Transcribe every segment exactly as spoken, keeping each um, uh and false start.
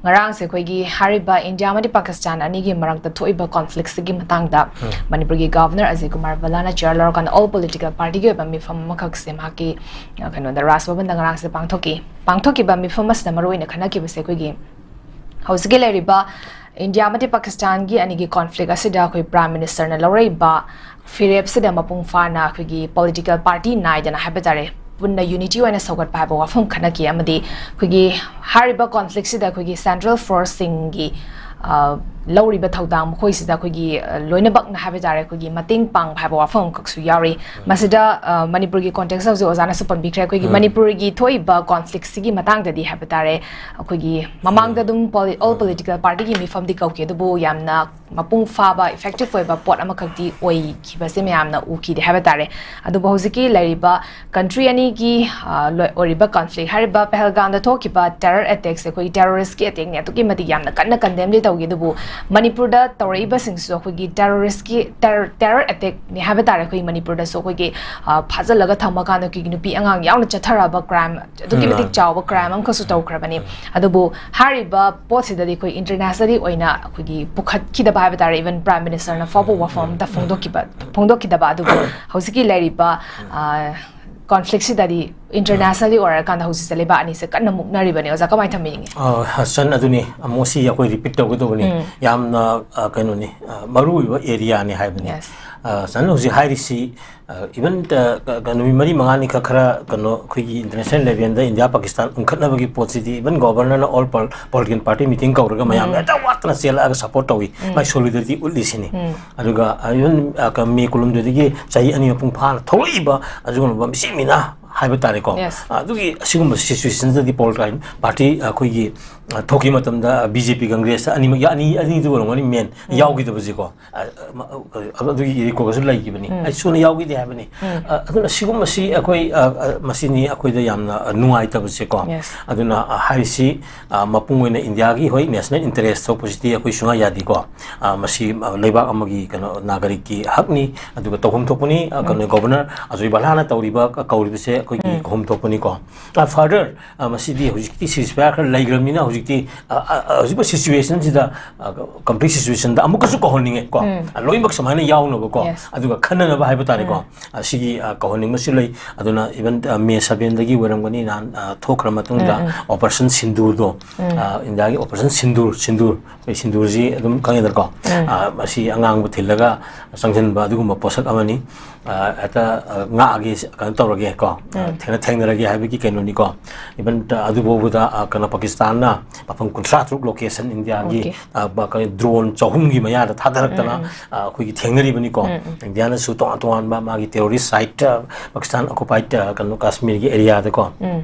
ꯉꯔꯥꯡꯁꯦ ꯑꯩꯈꯣꯏꯒꯤ ꯍꯥꯏꯔꯤꯕ ꯏꯟꯗꯤꯌꯥ ꯑꯃꯗꯤ ꯄꯥꯀꯤꯁꯇꯥꯟ ꯑꯅꯤꯒꯤ ꯃꯔꯛꯇ ꯊꯣꯛꯏꯕ ꯀꯣꯟꯐ꯭ꯂꯤꯛꯁꯤꯒꯤ ꯃꯇꯥꯡꯗ ꯃꯅꯤꯄꯨꯔꯒꯤ ꯒꯚꯔꯅꯔ ꯑꯖꯌ ꯀꯨꯃꯥꯔ ꯚꯜꯂꯥꯅ ꯆꯤꯌꯔ ꯂꯧꯔꯀꯥꯟꯗ ꯑꯣꯜ ꯄꯣꯂꯤꯇꯤꯀꯦꯜ ꯄꯥꯔꯇꯤꯒꯤ ꯑꯣꯏꯕ ꯃꯤꯐꯝ ꯑꯃꯈꯛꯁꯦ ꯃꯍꯥꯛꯀꯤ, ꯑ, ꯀꯩꯅꯣꯗ, ꯔꯥꯖ ꯚꯕꯟꯗ ꯉꯔꯥꯡꯁꯦ ꯄꯥꯡꯊꯣꯛꯈꯤ꯫ ꯄꯥꯡꯊꯣꯛꯈꯤꯕ ꯃꯤꯐꯝ ꯑꯁꯤꯗ ꯃꯔꯨꯑꯣꯏꯅ ꯈꯟꯅꯈꯤꯕꯁꯦ ꯑꯩꯈꯣꯏꯒꯤ ꯍꯧꯖꯤꯛꯀꯤ ꯂꯩꯔꯤꯕ ꯏꯟꯗꯤꯌꯥ ꯑꯃꯗꯤ ꯄꯥꯀꯤꯁꯇꯥꯟꯒꯤ ꯑꯅꯤꯒꯤ ꯀꯣꯟꯐ꯭ꯂꯤꯛ ꯑꯁꯤꯗ ꯑꯩꯈꯣꯏ ꯄ꯭ꯔꯥꯏꯝ ꯃꯤꯅꯤꯁꯇꯔꯅ ꯂꯧꯔꯛꯏꯕ ꯐꯤꯔꯦꯞꯁꯤꯗ ꯃꯄꯨꯡ ꯐꯥꯅ ꯑꯩꯈꯣꯏꯒꯤ ꯄꯣꯂꯤꯇꯤꯀꯦꯜ ꯄꯥꯔꯇꯤ ꯅꯥꯏꯗꯅ ꯍꯥꯏꯕ ꯇꯥꯔꯦ, ꯄꯨꯟꯅ ꯌꯨꯅꯤꯇꯤ ꯑꯣꯏꯅ ꯁꯧꯒꯠꯄ ꯍꯥꯏꯕ ꯋꯥꯐꯝ ꯈꯟꯅꯈꯤ꯫ ꯑꯃꯗꯤ ꯑꯩꯈꯣꯏꯒꯤ ꯍꯥꯏꯔꯤꯕ ꯀꯣꯟꯐ꯭ꯂꯤꯛꯁꯤꯗ ꯑꯩꯈꯣꯏꯒꯤ ꯁꯦꯟꯇ꯭ꯔꯦꯜ ꯐꯣꯔꯁꯁꯤꯡꯒꯤ, ꯑ, ꯂꯧꯔꯤꯕ ꯊꯧꯗꯥꯡ ꯃꯈꯣꯏꯁꯤꯗ ꯑꯩꯈꯣꯏꯒꯤ, ꯑ, ꯂꯣꯏꯅꯃꯛꯅ ꯍꯥꯏꯕ ꯇꯥꯔꯦ, ꯑꯩꯈꯣꯏꯒꯤ ꯃꯇꯦꯡ ꯄꯥꯡꯕ ꯍꯥꯏꯕ ꯋꯥꯐꯝ ꯑꯃꯈꯛꯁꯨ ꯌꯥꯎꯔꯤ꯫ ꯃꯁꯤꯗ, ꯑ, ꯃꯅꯤꯄꯨꯔꯒꯤ ꯀꯣꯟꯇꯦꯛꯁ ꯍꯧꯖꯤꯛ ꯑꯣꯖꯥꯅꯁꯨ ꯄꯟꯕꯤꯈ꯭ꯔꯦ꯫ ꯑꯩꯈꯣꯏꯒꯤ ꯎꯝ꯫ ꯃꯅꯤꯄꯨꯔꯒꯤ ꯊꯣꯛꯏꯕ ꯀꯣꯟꯐ꯭ꯂꯤꯛꯁꯤꯒꯤ ꯃꯇꯥꯡꯗꯗꯤ ꯍꯥꯏꯕ ꯇꯥꯔꯦ, ꯑꯩꯈꯣꯏꯒꯤ ꯃꯃꯥꯡꯗ ꯎꯝ꯫ ꯑꯗꯨꯝ ꯄꯣꯂꯤ-, ꯑꯣꯜ ꯎꯝ꯫ ꯄꯣꯂꯤꯇꯤꯀꯦꯜ ꯄꯥꯔꯇꯤꯒꯤ ꯃꯤꯐꯝꯗꯤ ꯀꯧꯈꯤ, ꯑꯗꯨꯕꯨ ꯌꯥꯝꯅ ꯃꯄꯨꯡ ꯐꯥꯕ, ꯏꯐꯦꯛꯇꯤꯚ ꯑꯣꯏꯕ ꯄꯣꯠ ꯑꯃꯈꯛꯇꯤ ꯑꯣꯏꯈꯤꯕꯁꯦ ꯃꯌꯥꯝꯅ ꯎꯈꯤꯗꯦ ꯍꯥꯏꯕ ꯇꯥꯔꯦ꯫ ꯑꯗꯨꯕꯨ ꯍꯧꯖꯤꯛꯀꯤ ꯂꯩꯔꯤꯕ ꯀꯟꯇ꯭ꯔꯤ ꯑꯅꯤꯒꯤ, ꯑ, ꯂꯣꯏ-, ꯑꯣꯏꯔꯤꯕ ꯀꯟꯐ꯭ꯂꯤꯛ, ꯍꯥꯏꯔꯤꯕ ꯄꯍꯜꯒꯥꯝꯗ ꯊꯣꯛꯈꯤꯕ ꯇꯦꯔꯔ ꯑꯦꯇꯦꯛꯁꯦ ꯑꯩꯈꯣꯏ ꯇꯦꯔꯣꯔꯤꯁꯀꯤ ꯑꯦꯇꯦꯛꯅꯤ, ꯑꯗꯨꯛꯀꯤ ꯃꯇꯤꯛ ꯌꯥꯝꯅ ꯀꯟꯅ ꯀꯟꯗꯦꯝꯗꯤ ꯇꯧꯈꯤ꯫ ꯑꯗꯨꯕꯨ ꯃꯅꯤꯄꯨꯔꯗ ꯇꯧꯔꯛꯏꯕꯁꯤꯡꯁꯤꯁꯨ ꯑꯩꯈꯣꯏꯒꯤ ꯇꯦꯔꯣꯔꯤꯁꯀꯤ, ꯇꯦꯔ-, ꯇꯦꯔꯔ ꯑꯦꯇꯦꯛꯅꯤ ꯍꯥꯏꯕ ꯇꯥꯔꯦ꯫ ꯑꯩꯈꯣꯏꯒꯤ ꯃꯅꯤꯄꯨꯔꯗꯁꯨ ꯑꯩꯈꯣꯏꯒꯤ, ꯑ, ꯐꯥꯖꯤꯜꯂꯒ ꯊꯝꯃꯀꯥꯟꯗ ꯑꯩꯈꯣꯏꯒꯤ ꯅꯨꯄꯤ ꯑꯉꯥꯡ ꯌꯥꯎꯅ ꯆꯠꯊꯔꯛꯑꯕ ꯀ꯭ꯔꯥꯏꯝ ꯑꯗꯨꯛꯀꯤ ꯎꯝ, ꯃꯇꯤꯛ ꯃꯥꯅꯦ꯫ ꯆꯥꯎꯕ ꯀ꯭ꯔꯥꯏꯝ ꯑꯃꯈꯛꯁꯨ ꯎꯝ꯫ ꯇꯧꯈ꯭ꯔꯕꯅꯤ꯫ ꯎꯝ꯫ ꯑꯗꯨꯕꯨ ꯍꯥꯏꯔꯤꯕ ꯄꯣꯠꯁꯤꯗꯗꯤ ꯑꯩꯈꯣꯏ ꯏꯟꯇꯔꯅꯦꯁꯅꯦꯜꯂꯤ ꯑꯣꯏꯅ ꯑꯩꯈꯣꯏꯒꯤ ꯄꯨꯈꯠꯈꯤꯗꯕ ꯍꯥꯏꯕ ꯇꯥꯔꯦ, ꯏꯚꯟ ꯄ꯭ꯔꯥꯏꯝ ꯃꯤꯅꯤꯁꯇꯔꯅ ꯐꯥꯎꯕ ꯎꯝ, ꯋꯥꯐꯝ ꯎꯝ, ꯑꯝꯇ ꯎꯝ꯫ ꯐꯣꯡꯗꯣꯛꯈꯤꯕ, ꯐꯣꯡꯗꯣꯛꯈꯤꯗꯕ꯫ ꯑꯗꯨꯕꯨ ꯍꯧꯖꯤꯛꯀꯤ ꯂꯩꯔꯤꯕ, ꯎꯝ꯫ ꯑ, ꯀꯣꯟꯐ꯭ꯂꯤꯛꯁꯤꯗꯗꯤ ꯏꯟꯇꯔꯅꯦꯁꯅꯦꯜꯂꯤ ꯑꯣꯏꯔꯀꯥꯟꯗ ꯍꯧꯖꯤꯛꯁꯦ ꯂꯩꯕꯥꯛ ꯑꯅꯤꯁꯦ ꯀꯟꯅ ꯃꯨꯛꯅꯔꯤꯕꯅꯦ꯫ ꯑꯣꯖꯥ, ꯀꯃꯥꯏꯅ ꯊꯝꯕꯤꯅꯤꯡꯉꯤ? ꯑ, ꯍꯁꯟ, ꯑꯗꯨꯅꯤ, ꯑꯃꯨꯛ ꯁꯤ ꯑꯩꯈꯣꯏ ꯔꯤꯄꯤꯠ ꯇꯧꯒꯗꯧꯕꯅꯤ꯫ ꯎꯝ꯫ ꯌꯥꯝꯅ, ꯑ, ꯀꯩꯅꯣꯅꯤ, ꯑ, ꯃꯔꯨ ꯑꯣꯏꯕ ꯑꯦꯔꯤꯌꯥꯅꯤ ꯍꯥꯏꯕꯅꯤ꯫ Yes꯫ ꯑ, ꯁꯟ, ꯍꯧꯖꯤꯛ ꯍꯥꯏꯔꯤꯁꯤ, ꯑ, ꯏꯚꯟ, ꯑ, ꯀ-, ꯀ-, ꯅꯨꯃꯤꯠ ꯃꯔꯤ ꯃꯉꯥꯅꯤ ꯈꯛ ꯈꯔ ꯀꯩꯅꯣ ꯑꯩꯈꯣꯏꯒꯤ ꯏꯟꯇꯔꯅꯦꯁꯅꯦꯜ ꯂꯦꯚꯦꯜꯗ ꯏꯟꯗꯤꯌꯥ ꯄꯥꯀꯤꯁꯇꯥꯟ ꯎꯪꯈꯠꯅꯕꯒꯤ ꯄꯣꯠꯁꯤꯗꯤ ꯏꯚꯟ ꯒꯣꯕꯔꯅꯔꯅ all pol-, political party meeting ꯀꯧꯔꯒ ꯃꯌꯥꯝ ꯎꯝ꯫ ꯍꯦꯛꯇ ꯋꯥꯠꯇꯅ ꯆꯦꯜꯂꯛꯑꯒ ꯁꯄꯣꯔꯠ ꯇꯧꯏ꯫ ꯎꯝ꯫ ꯃꯥꯏ ꯁꯣꯂꯤꯗꯔꯤꯇꯤ ꯎꯠꯂꯤꯁꯤꯅꯤ꯫ ꯎꯝ꯫ ꯑꯗꯨꯒ, ꯑ, ꯏꯚꯟ, ꯑ, ꯀ-, ꯃꯦ ꯀꯨꯟꯍꯨꯝꯗꯣꯏꯗꯒꯤ ꯆꯍꯤ ꯑꯅꯤ ꯃꯄꯨꯡ ꯐꯥꯅ ꯊꯣꯛꯂꯛꯏꯕ ꯑꯁꯤꯒꯨꯝꯂꯕ ꯃꯤꯆꯤ ꯃꯤꯅꯥ ꯍꯥꯏꯕ ꯇꯥꯔꯦꯀꯣ꯫ Yes꯫ ꯑ, ꯑꯗꯨꯒꯤ ꯑꯁꯤꯒꯨꯝꯕ ꯁꯤꯆꯨꯋꯦꯁꯟꯁꯤꯗꯗꯤ ꯄꯣꯂꯤꯇꯤꯀꯦꯜ ꯄꯥꯔꯇꯤ ꯑꯩꯈꯣꯏꯒꯤ, ꯑ, ꯊꯣꯛꯈꯤꯕ ꯃꯇꯝꯗ ꯕꯤ ꯖꯦ ꯄꯤ, ꯀꯪꯒ꯭ꯔꯦꯁ ꯑꯅꯤꯃꯛ, ꯑꯅꯤ, ꯑꯅꯤꯗꯨ ꯑꯣꯏꯔꯝꯒꯅꯤ ꯃꯦꯟ ꯎꯝ꯫ ꯌꯥꯎꯈꯤꯗꯕꯁꯤꯀꯣ꯫ ꯑ, ꯃ-, ꯑ, ꯑꯗꯨꯒꯤ ꯔꯦꯀꯣꯔꯗꯁꯨ ꯂꯩꯈꯤꯕꯅꯤ꯫ ꯎꯝ꯫ ꯑꯩ ꯁꯨꯅ ꯌꯥꯎꯈꯤꯗꯦ ꯍꯥꯏꯕꯅꯤ꯫ ꯎꯝ꯫ ꯑ, ꯑꯗꯨꯅ ꯁꯤꯒꯨꯝꯕꯁꯤ ꯑꯩꯈꯣꯏ, ꯑ, ꯑ, ꯃꯁꯤꯅꯤ ꯑꯩꯈꯣꯏꯗ ꯌꯥꯝꯅ, ꯑ, ꯅꯨꯡꯉꯥꯏꯇꯕꯁꯦꯀꯣ꯫ Yes꯫ ꯑꯗꯨꯅ, ꯑ, ꯍꯥꯏꯔꯤꯁꯤ, ꯑ, ꯃꯄꯨꯡ ꯑꯣꯏꯅ ꯏꯟꯗꯤꯌꯥꯒꯤ, ꯍꯣꯏ, ꯅꯦꯁꯅꯦꯜ ꯏꯟꯇꯔꯦꯁ ꯊꯣꯛꯄꯁꯤꯗꯤ ꯑꯩꯈꯣꯏ ꯁꯨꯡꯌꯥ ꯌꯥꯗꯦꯀꯣ꯫ ꯑ, ꯃꯁꯤ, ꯑ, ꯂꯩꯕꯥꯛ ꯑꯃꯒꯤ ꯀꯩꯅꯣ ꯅꯥꯒꯔꯤꯛꯀꯤ ꯍꯛꯅꯤ, ꯑꯗꯨꯒ ꯇꯧꯐꯝ ꯊꯣꯛꯄꯅꯤ꯫ ꯑ, ꯎꯝ꯫ ꯀꯩꯅꯣ, ꯒꯣꯕꯔꯅꯔ ꯑꯖꯣꯏ ꯚꯜꯂꯥꯅ ꯇꯧꯔꯤꯕ, ꯀ-, ꯀꯧꯔꯤꯕꯁꯦ ꯑꯩꯈꯣꯏꯒꯤ ꯎꯝ꯫ ꯀꯧꯐꯝ ꯊꯣꯛꯄꯅꯤꯀꯣ꯫ ꯑ, further, ꯑ, ꯃꯁꯤꯗꯤ ꯍꯧꯖꯤꯛꯇꯤ ceasefire ꯈꯔ ꯂꯩꯈ꯭ꯔꯕꯅꯤꯅ ꯍꯧꯖꯤꯛ ꯍꯧꯖꯤꯛꯇꯤ ꯑ, ꯑ, ꯑ, ꯍꯧꯖꯤꯛꯀꯤ ꯁꯤꯆꯨꯋꯦꯁꯟꯁꯤꯗ, ꯀꯝꯄ꯭ꯂꯤꯛ ꯁꯤꯆꯨꯋꯦꯁꯟꯗ ꯑꯃꯨꯛꯀꯁꯨ ꯀꯧꯍꯟꯅꯤꯡꯉꯦ ꯀꯣ꯫ ꯎꯝ꯫ ꯑ, ꯂꯣꯏꯅꯃꯛ ꯁꯨꯃꯥꯏꯅ ꯌꯥꯎꯅꯕꯀꯣ꯫ Yes. ꯑꯗꯨꯒ ꯈꯟꯅꯅꯕ ꯍꯥꯏꯕ ꯇꯥꯔꯦꯀꯣ꯫ ꯎꯝ꯫ ꯑꯁꯤꯒꯤ, ꯑ, ꯀꯧꯍꯟꯅꯤꯡꯕꯁꯨ ꯂꯩ꯫ ꯑꯗꯨꯅ even, ꯑ, ꯃꯦ ꯁꯕꯦꯟꯗꯒꯤ ꯑꯣꯏꯔꯝꯒꯅꯤ, ꯅꯍꯥꯟ, ꯑ, ꯊꯣꯛꯈ꯭ꯔ ꯃꯇꯨꯡꯗ ꯎꯝ, ꯎꯝ꯫ ꯑꯣꯄꯔꯦꯁꯟ ꯁꯤꯟꯗꯨꯔꯗꯣ, ꯎꯝ꯫ ꯑ, ꯏꯟꯗꯤꯌꯥꯒꯤ ꯑꯣꯄꯔꯦꯁꯟ ꯁꯤꯟꯗꯨꯔ, ꯁꯤꯟꯗꯨꯔ, ꯑꯩꯈꯣꯏ ꯁꯤꯟꯗꯨꯔꯁꯤ ꯑꯗꯨꯝ ꯈꯪꯉꯦꯗꯅꯀꯣ꯫ ꯎꯝ꯫ ꯑ, ꯃꯁꯤ ꯑꯉꯥꯡꯕ ꯊꯤꯜꯂꯒ ꯆꯪꯁꯤꯟꯕ ꯑꯗꯨꯒꯨꯝꯕ ꯄꯣꯠꯁꯛ ꯑꯃꯅꯤ꯫ ꯑ, ꯍꯦꯛꯇ, ꯑ, ꯉꯥꯛꯑꯒꯦ, ꯀꯩꯅꯣ ꯇꯧꯔꯒꯦ ꯀꯣ, ꯑ, ꯎꯝ꯫ ꯊꯦꯡꯅ-, ꯊꯦꯡꯅꯔꯒꯦ ꯍꯥꯏꯕꯒꯤ ꯀꯩꯅꯣꯅꯤꯀꯣ꯫ Even, ꯑ, ꯑꯗꯨꯐꯥꯎꯕꯗ, ꯑ, ꯀꯩꯅꯣ, ꯄꯥꯀꯤꯁꯇꯥꯟꯅ ꯃꯐꯝ ꯀꯨꯟꯊ꯭ꯔꯥ ꯇꯔꯨꯛ ꯂꯣꯀꯦꯁꯟ ꯏꯟꯗꯤꯌꯥꯒꯤ, Okay. ꯑ, ꯕ-, ꯀꯩꯅꯣ, ꯗ꯭ꯔꯣꯟ ꯆꯍꯨꯝꯒꯤ ꯃꯌꯥꯗ ꯊꯥꯗꯔꯛꯇꯅ, ꯎꯝ, ꯎꯝ꯫ ꯑ, ꯑꯩꯈꯣꯏꯒꯤ ꯊꯦꯡꯅꯔꯤꯕꯅꯤꯀꯣ꯫ ꯎꯝ, ꯎꯝ꯫ ꯏꯟꯗꯤꯌꯥꯅꯁꯨ ꯇꯣꯉꯥꯟ ꯇꯣꯉꯥꯟꯕ ꯃꯥꯒꯤ ꯇꯦꯔꯣꯔꯤꯁ ꯁꯥꯏꯠ, ꯑ, ꯄꯥꯀꯤꯁꯇꯥꯟ ꯑꯣꯀꯨꯄꯥꯏꯠ, ꯑ, ꯀꯩꯅꯣ, ꯀꯥꯁꯃꯤꯔꯒꯤ ꯑꯦꯔꯤꯌꯥꯗꯀꯣ꯫ ꯎꯝ꯫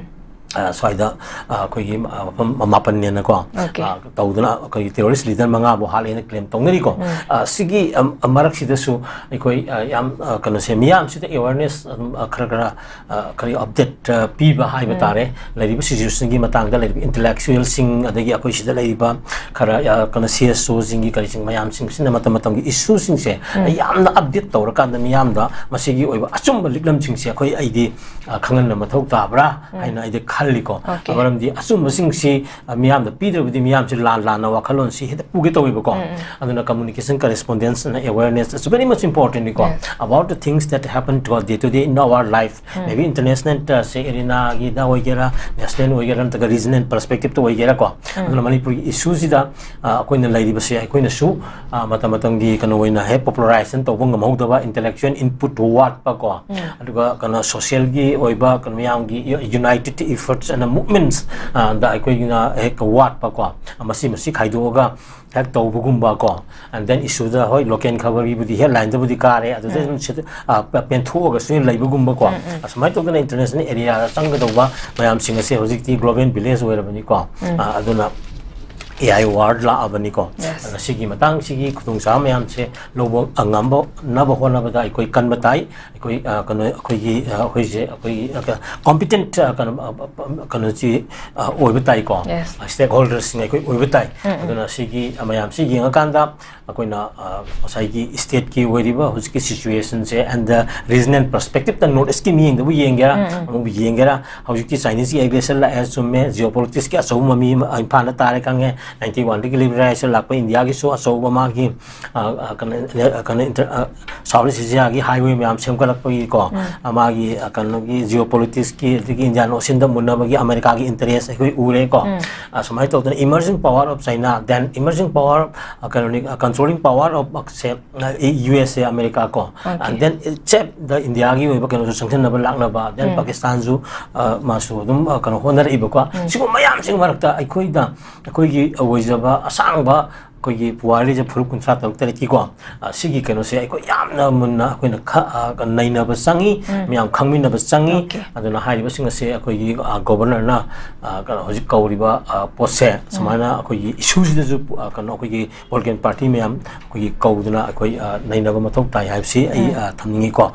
ꯑ, ꯁ꯭ꯋꯥꯏꯗ, ꯑ, ꯑꯩꯈꯣꯏꯒꯤ, ꯑ, ꯃꯐꯝ ꯃꯥꯄꯟꯅꯦꯅꯀꯣ, Okay. ꯑ, ꯇꯧꯗꯅ ꯑꯩꯈꯣꯏꯒꯤ ꯇꯦꯔꯣꯔꯤꯁ ꯂꯤꯗꯔ ꯃꯉꯥꯕꯨ ꯍꯥꯠꯂꯦꯅ ꯀ꯭ꯂꯦꯝ ꯇꯧꯅꯔꯤꯀꯣ꯫ ꯎꯝ꯫ ꯑ, ꯁꯤꯒꯤ, ꯑꯝ, ꯃꯔꯛꯁꯤꯗꯁꯨ ꯑꯩꯈꯣꯏ, ꯑ, ꯌꯥꯝ, ꯑ, ꯀꯩꯅꯣꯁꯦ, ꯃꯤꯌꯥꯝꯁꯤꯗ ꯑꯦꯋꯦꯔꯅꯦꯁ ꯑꯗꯨꯝ, ꯑ, ꯈꯔ ꯈꯔ, ꯑ, ꯈꯔ ꯑꯞꯗꯦꯠ, ꯑ, ꯄꯤꯕ ꯍꯥꯏꯕ ꯎꯝ꯫ ꯇꯥꯔꯦ꯫ ꯂꯩꯔꯤꯕ ꯁꯤꯆꯨꯋꯦꯁꯟꯒꯤ ꯃꯇꯥꯡꯗ ꯂꯩꯔꯤꯕ ꯏꯟꯇꯦꯂꯦꯛꯆꯨꯋꯦꯜꯁꯤꯡ, ꯑꯗꯒꯤ ꯑꯩꯈꯣꯏ ꯁꯤꯗ ꯂꯩꯔꯤꯕ ꯈꯔ, ꯑ, ꯀꯩꯅꯣ, ꯁꯤ ꯑꯦꯁ ꯑꯣꯁꯤꯡꯒꯤ ꯀꯔꯤꯁꯤꯡ ꯃꯌꯥꯝꯁꯤꯡꯁꯤꯅ ꯃꯇꯝ ꯃꯇꯝꯒꯤ ꯏꯁꯨꯁꯤꯡꯁꯦ ꯎꯝ꯫ ꯌꯥꯝꯅ ꯑꯞꯗꯦꯠ ꯇꯧꯔꯀꯥꯟꯗ ꯃꯤꯌꯥꯝꯗ ꯃꯁꯤꯒꯤ ꯑꯣꯏꯕ ꯑꯆꯨꯝꯕ ꯂꯤꯛꯂꯝꯁꯤꯡꯁꯦ ꯑꯩꯈꯣꯏ, ꯑꯩꯗꯤ, ꯑ, ꯈꯪꯍꯟꯕ ꯃꯊꯧ ꯇꯥꯕ꯭ꯔꯥ ꯎꯝ꯫ ꯍꯥꯏꯅ ꯑꯩꯗꯤ ꯈꯜꯂꯤꯀꯣ꯫ Okay. ꯃꯔꯝꯗꯤ ꯑꯆꯨꯝꯕꯁꯤꯡꯁꯤ, ꯑ, ꯃꯤꯌꯥꯝꯗ ꯄꯤꯗ꯭ꯔꯕꯗꯤ ꯃꯤꯌꯥꯝꯁꯤ ꯂꯥꯟ ꯂꯥꯟꯅ ꯋꯥꯈꯜꯂꯣꯟꯁꯤ ꯍꯦꯛꯇ ꯄꯨꯒꯦ ꯇꯧꯋꯦꯕꯀꯣ꯫ ꯎꯝ, ꯎꯝ꯫ ꯑꯗꯨꯅ communication correspondence and awareness is very much important ꯀꯣ꯫ Yes. About the things that happen to us day to day in our life. Um. Maybe international, ꯑ, ꯁꯦ ꯑꯦꯔꯤꯅꯥꯒꯤꯗ ꯑꯣꯏꯒꯦꯔꯥ, ꯅꯦꯁꯅꯦꯜ ꯑꯣꯏꯒꯦꯔꯥ, ꯅꯠꯇ꯭ꯔꯒ ꯔꯤꯖꯅꯦꯜ ꯄꯔꯁꯄꯦꯛꯇꯤꯞꯇ ꯑꯣꯏꯒꯦꯔꯥꯀꯣ꯫ ꯎꯝ꯫ ꯑꯗꯨꯅ ꯃꯅꯤꯄꯨꯔꯒꯤ ꯏꯁꯨꯁꯤꯗ, ꯑ, ꯑꯩꯈꯣꯏꯅ ꯂꯩꯔꯤꯕꯁꯦ ꯑꯩꯈꯣꯏꯅꯁꯨ, ꯑ, ꯃꯇꯝ ꯃꯇꯝꯒꯤ ꯀꯩꯅꯣ ꯑꯣꯏꯅ ꯍꯦꯛ ꯄꯣꯄꯨꯂꯔꯥꯏꯖꯦꯁꯟ ꯇꯧꯕ ꯉꯝꯍꯧꯗꯕ, ꯏꯟꯇꯦꯂꯦꯛꯆꯨꯋꯦꯜ ꯏꯟꯄꯨꯠ ꯋꯥꯠꯄꯀꯣ꯫ ꯎꯝ꯫ ꯑꯗꯨꯒ ꯀꯩꯅꯣ ꯁꯣꯁꯤꯌꯦꯜꯒꯤ ꯑꯣꯏꯕ ꯀꯩꯅꯣ ꯃꯌꯥꯝꯒꯤ ꯌꯨꯅꯥꯏꯇꯦꯠ ꯏꯐꯔꯠꯁ ꯑꯦꯟ ꯃꯨꯚꯃꯦꯟꯠꯁ, ꯑ, ꯗ ꯑꯩꯈꯣꯏꯒꯤꯅ ꯍꯦꯛ ꯋꯥꯠꯄꯀꯣ꯫ ꯃꯁꯤ, ꯃꯁꯤ ꯈꯥꯏꯗꯣꯛꯑꯒ ꯍꯦꯛ ꯇꯧꯕꯒꯨꯝꯕꯀꯣ꯫ And then ꯏꯁꯨꯗ, ꯍꯣꯏ, ꯂꯣꯀꯦꯜ ꯈꯕꯔꯒꯤꯕꯨꯗꯤ ꯍꯦꯗꯂꯥꯏꯟꯗꯕꯨꯗꯤ ꯀꯥꯔꯦ, ꯑꯗꯨꯗ ꯎꯝ꯫ ꯑꯗꯨꯝ ꯁꯤ-, ꯑ, ꯄ-, ꯄꯦꯟꯊꯣꯛꯑꯒꯁꯨ ꯂꯩꯕꯒꯨꯝꯕꯀꯣ꯫ ꯎꯝ, ꯎꯝ꯫ ꯑꯁꯨꯃꯥꯏꯅ ꯇꯧꯗꯅ ꯏꯟꯇꯔꯅꯦꯁꯅꯦꯜ ꯑꯦꯔꯤꯌꯥꯗ ꯆꯪꯒꯗꯧꯕ ꯃꯌꯥꯝꯁꯤꯡ ꯑꯁꯦ ꯍꯧꯖꯤꯛꯇꯤ ꯒ꯭ꯂꯣꯕꯦꯜ ꯚꯤꯂꯦꯖ ꯑꯣꯏꯔꯕꯅꯤꯀꯣ꯫ ꯎꯝ꯫ ꯑ, ꯑꯗꯨꯅ ꯑꯦ ꯑꯥꯏ ꯋꯥꯔꯜꯗ ꯂꯥꯛꯑꯕꯅꯤꯀꯣ꯫ Yes. ꯑꯗꯨꯅ ꯁꯤꯒꯤ ꯃꯇꯥꯡꯁꯤꯒꯤ ꯈꯨꯗꯣꯡꯆꯥꯕ ꯃꯌꯥꯝꯁꯦ ꯂꯧꯕ ꯉꯝꯕ ꯉꯝꯅꯕ ꯍꯣꯠꯅꯕꯗ ꯑꯩꯈꯣꯏ ꯀꯟꯕ ꯇꯥꯏ꯫ ꯑꯩꯈꯣꯏ ꯑ, ꯀꯩꯅꯣ ꯑꯩꯈꯣꯏꯒꯤ ꯑ, ꯑꯩꯈꯣꯏꯁꯦ ꯑꯩꯈꯣꯏꯒꯤ ꯀꯣꯝꯄꯤꯇꯦꯟꯠ ꯀꯩꯅꯣ ꯑ, ꯀꯩꯅꯣꯁꯤ ꯑ, ꯑꯣꯏꯕ ꯇꯥꯏꯀꯣ꯫ Yes. ꯁ꯭ꯇꯦꯛ ꯍꯣꯜꯗꯔꯁꯤꯡ ꯑꯩꯈꯣꯏ ꯑꯣꯏꯕ ꯇꯥꯏ꯫ ꯑꯗꯨꯅ ꯁꯤꯒꯤ ꯃꯌꯥꯝꯁꯤ ꯌꯦꯡꯉꯀꯥꯟꯗ ꯑꯩꯈꯣꯏꯅ ꯑ, ꯉꯁꯥꯏꯒꯤ ꯁ꯭ꯇꯦꯠꯀꯤ ꯑꯣꯏꯔꯤꯕ ꯍꯧꯖꯤꯛꯀꯤ ꯁꯤꯆꯨꯋꯦꯁꯟꯁꯦ and the regional perspective ꯇ ꯅꯣꯔꯠ ꯏꯁꯀꯤ ꯃꯤꯠꯌꯦꯡꯗꯕꯨ ꯌꯦꯡꯒꯦꯔꯥ, ꯑꯃꯨꯛ ꯌꯦꯡꯒꯦꯔꯥ, ꯍꯧꯖꯤꯛꯇꯤ ꯆꯥꯏꯅꯤꯁꯀꯤ ꯑꯦꯒ꯭ꯔꯦꯁꯟ ꯂꯥꯛꯑꯦ, ꯆꯨꯝꯃꯦ, ꯖꯤꯑꯣ ꯄꯣꯂꯤꯇꯤꯛꯁꯀꯤ ꯑꯆꯧꯕ ꯃꯃꯤ ꯑꯃ ꯏꯝꯐꯥꯜꯗ ꯇꯥꯔꯦ ꯈꯪꯉꯦ꯫ ꯅꯥꯏꯟꯇꯤ ꯋꯥꯟꯗꯒꯤ ꯂꯤꯕꯔꯦꯂꯥꯏꯖꯦꯁꯟ ꯂꯥꯛꯄ ꯏꯟꯗꯤꯌꯥꯒꯤꯁꯨ ꯑꯆꯧꯕ ꯃꯥꯒꯤ ꯑ, ꯑ, ꯀꯩꯅꯣ, ꯑ, ꯀꯩꯅꯣ, ꯏꯟꯇꯔ-, ꯑ, ꯁꯥꯎꯠ ꯏꯁ ꯑꯦꯁꯤꯌꯥꯒꯤ ꯍꯥꯏꯋꯦ ꯃꯌꯥꯝ ꯁꯦꯝꯒꯠꯂꯛꯄꯒꯤꯀꯣ, ꯑ, ꯃꯥꯒꯤ ꯑ, ꯀꯩꯅꯣꯒꯤ ꯖꯤꯑꯣ ꯄꯣꯂꯤꯇꯤꯛꯁꯀꯤ ꯑꯗꯒꯤ ꯏꯟꯗꯤꯌꯥꯟ ꯑꯣꯁꯤꯟꯗ ꯃꯨꯟꯅꯕꯒꯤ ꯑꯃꯦꯔꯤꯀꯥꯒꯤ ꯏꯟꯇꯔꯦꯁ ꯑꯩꯈꯣꯏ ꯎꯔꯦꯀꯣ꯫ ꯑ, ꯁꯨꯃꯥꯏꯅ ꯇꯧꯗꯅ emerging power of China, then emerging power, ꯑ, ꯀꯩꯅꯣꯅꯤ, controlling power of ꯁꯦ, ꯑ, ꯌꯨ ꯑꯦꯁ ꯑꯦ ꯑꯃꯦꯔꯤꯀꯥ ꯀꯣ꯫ Okay. And then ꯆꯦꯞ ꯗ ꯏꯟꯗꯤꯌꯥꯒꯤ ꯑꯣꯏꯕ ꯀꯩꯅꯣꯁꯨ ꯆꯪꯁꯤꯟꯅꯕ ꯂꯥꯛꯅꯕ, then ꯄꯥꯀꯤꯁꯇꯥꯟꯁꯨ ꯑ, ꯃꯥꯁꯨ ꯑꯗꯨꯝ ꯑ, ꯀꯩꯅꯣ ꯍꯣꯠꯅꯔꯛꯏꯕꯀꯣ꯫ ꯁꯤꯒꯨꯝꯕ ꯃꯌꯥꯝꯁꯤꯒꯤ ꯃꯔꯛꯇ ꯑꯩꯈꯣꯏꯗ ꯑꯩꯈꯣꯏꯒꯤ ꯑꯣꯏꯖꯕ ꯑꯁꯥꯡꯕ ꯑꯩꯈꯣꯏꯒꯤ ꯄꯨꯋꯥꯔꯤꯁꯦ ꯐꯨꯔꯨꯞ ꯀꯨꯟꯊ꯭ꯔꯥ ꯇꯔꯨꯛ ꯇꯔꯦꯠꯀꯤꯀꯣ, ꯑ, ꯁꯤꯒꯤ ꯀꯩꯅꯣꯁꯦ ꯑꯩꯈꯣꯏ ꯌꯥꯝꯅ ꯃꯨꯟꯅ ꯑꯩꯈꯣꯏꯅ ꯈ-, ꯑ, ꯅꯩꯅꯕ ꯆꯪꯉꯤ, ꯃꯌꯥꯝ ꯈꯪꯃꯤꯟꯅꯕ ꯆꯪꯉꯤ꯫ Okay. ꯑꯗꯨꯅ ꯍꯥꯏꯔꯤꯕꯁꯤꯡ ꯑꯁꯦ ꯑꯩꯈꯣꯏꯒꯤ ꯑ, ꯒꯣꯕꯔꯅꯔꯅ ꯑ, ꯀꯩꯅꯣ ꯍꯧꯖꯤꯛ ꯀꯧꯔꯤꯕ ꯑ, ꯄꯣꯠꯁꯦ ꯁꯨꯃꯥꯏꯅ ꯑꯩꯈꯣꯏꯒꯤ ꯏꯁꯨꯁꯤꯗꯁꯨ ꯄꯨ-, ꯑ, ꯀꯩꯅꯣ ꯑꯩꯈꯣꯏꯒꯤ ꯄꯣꯂꯤꯇꯤꯀꯦꯜ ꯄꯥꯔꯇꯤ ꯃꯌꯥꯝ ꯑꯩꯈꯣꯏꯒꯤ ꯀꯧꯗꯅ ꯑꯩꯈꯣꯏ ꯑ, ꯅꯩꯅꯕ ꯃꯊꯧ ꯇꯥꯏ ꯍꯥꯏꯕꯁꯤ ꯑꯩ ꯑ, ꯊꯝꯅꯤꯡꯉꯤꯀꯣ꯫